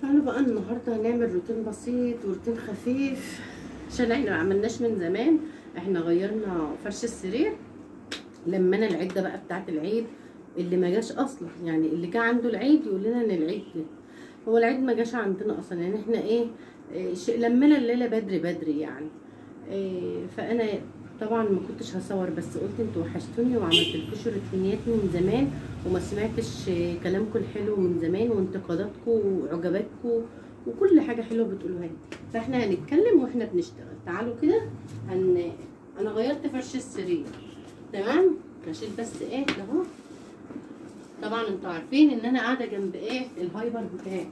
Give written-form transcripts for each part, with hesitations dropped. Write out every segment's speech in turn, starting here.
تعالوا بقى النهارده هنعمل روتين بسيط وروتين خفيف، عشان احنا ما عملناش من زمان. احنا غيرنا فرش السرير لما انا العدة بقى بتاعت العيد اللي ما جاش اصلا، يعني اللي جه عنده العيد يقول لنا ان العيد جه، هو العيد ما جاش عندنا اصلا. يعني احنا ايه لمنا الليلة بدري بدري يعني. فانا طبعا ما كنتش هصور، بس قلت انتوا وحشتوني وعملت لكم روتينات من زمان وما سمعتش كلامكم الحلو من زمان وانتقاداتكم وعجباتكم وكل حاجة حلوة بتقولوها لي. فاحنا هنتكلم واحنا بنشتغل. تعالوا كده انا غيرت فرش السرير تمام، هشيل بس ايه اهو. طبعا انتوا عارفين ان انا قاعدة جنب ايه الهايبر بتاعي،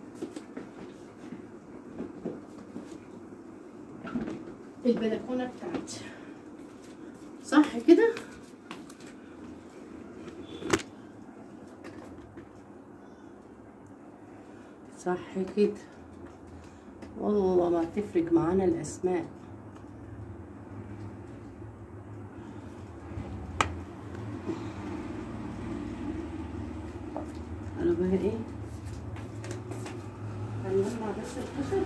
البلكونه بتاعتي، صح كده؟ صح كده. والله ما تفرق معانا الاسماء. انا بقى ايه هنجمع بس الخشب.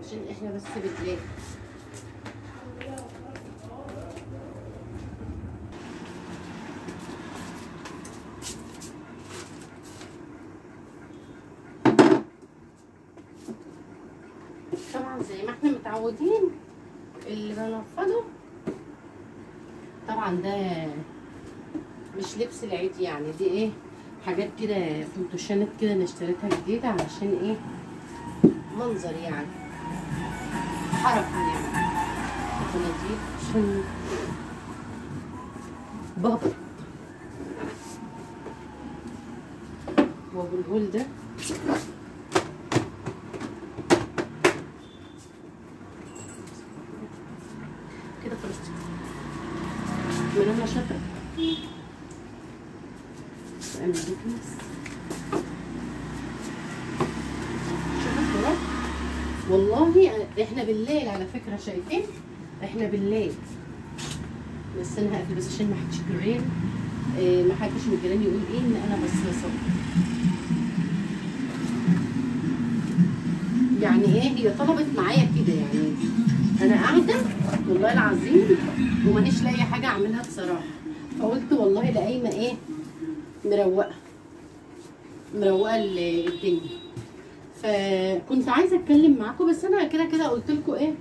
عشان احنا بس بالليل. طبعا زي ما احنا متعودين اللي بنفضه، طبعا ده مش لبس العيد يعني، دي ايه حاجات كده فوتوشانات كده انا اشتريتها جديدة علشان ايه منظر يعني، حركة يعني فناديل عشان بهبط. وابو الهول ده كده خلصت من انا شاطرة. والله احنا بالليل على فكرة، شايفين احنا بالليل، بس انا هقفل بس عشان ما حدش جيران، ما حدش من الجيران يقول ايه ان انا بس بصور. يعني ايه هي طلبت معايا كده، يعني انا قاعدة والله العظيم ومانيش لاقيه حاجة اعملها بصراحة، فقلت والله لا قايمة ايه مروقه مروقه الدنيا. فكنت عايزه اتكلم معاكم، بس انا كده كده قلت لكم ايه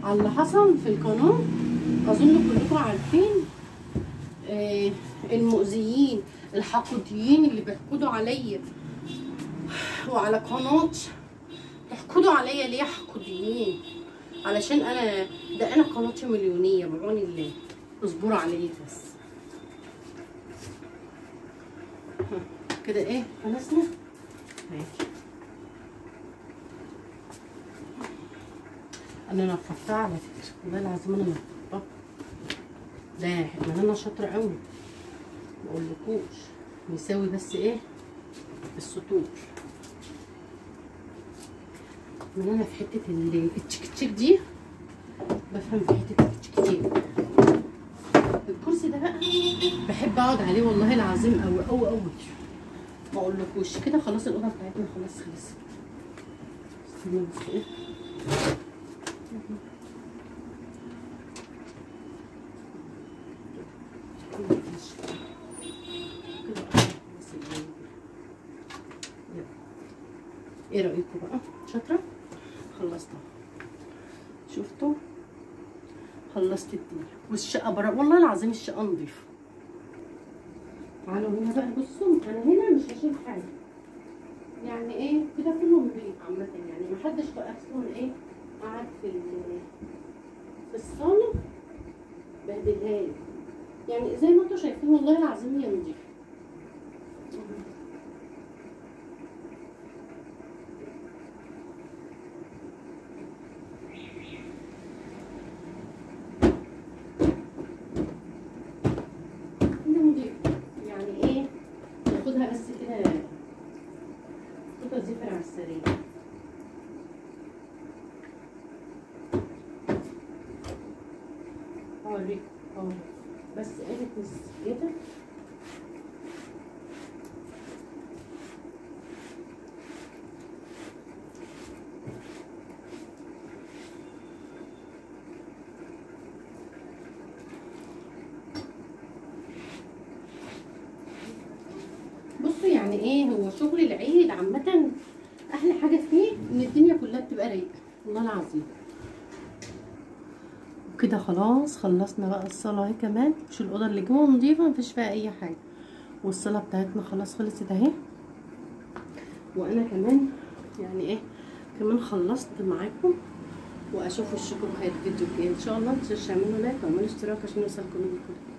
على اللي حصل في القناة، اظن كلكم عارفين. إيه المؤذيين الحقوديين اللي بيحقدوا عليا وعلى قناتي، بيحقدوا عليا ليه حقوديين؟ علشان انا ده انا قناتي مليونيه بعون الله، اصبروا عليا بس كده. ايه خلصنا ماشي. انا نفضتها على فكرة والله العظيم، انا نفضتها ده ما انا شاطرة قوي ما اقولكوش. نساوي بس ايه السطور من انا في حتة التشك تشك دي، بفهم في حتة التشك تشك. الكرسي ده بقى بحب اقعد عليه والله العظيم قوي قوي قوي، ما اقولكوش. كده خلاص الاوضة بتاعتنا خلاص خلصت. استنى بس ايه ايه رايكم بقى؟ شاطرة خلصتها، شفتوا خلصت الدنيا. والشقه بره والله العظيم الشقة نظيفة. تعالوا هنا بقى بصوا، انا هنا مش هشيل حاجة يعني ايه كده، كله نظيف عامة يعني، محدش بقى اصلا ايه قعد في الصاله بهدلها لي يعني، زي ما انتوا شايفين والله العظيم هي نظيفة. اخدها بس كده قطع زفر على السريع. هوريكم اهو، بس قالت من السجادة. بصوا يعني ايه هو شغل العيد عامة، احلى حاجة فيه ان الدنيا كلها بتبقى رايقة والله العظيم. وكده خلاص خلصنا بقى الصلاة اهي كمان، مش الاوضة اللي جوه نضيفه مفيش فيها اي حاجة، والصلاة بتاعتنا خلاص خلصت اهي. وانا كمان يعني ايه كمان خلصت معاكم، واشوف وشكم خير فيديو الجاي ان شاء الله. متنسوش تعملوا لايك وتعملوا اشتراك عشان يوصلكم كل.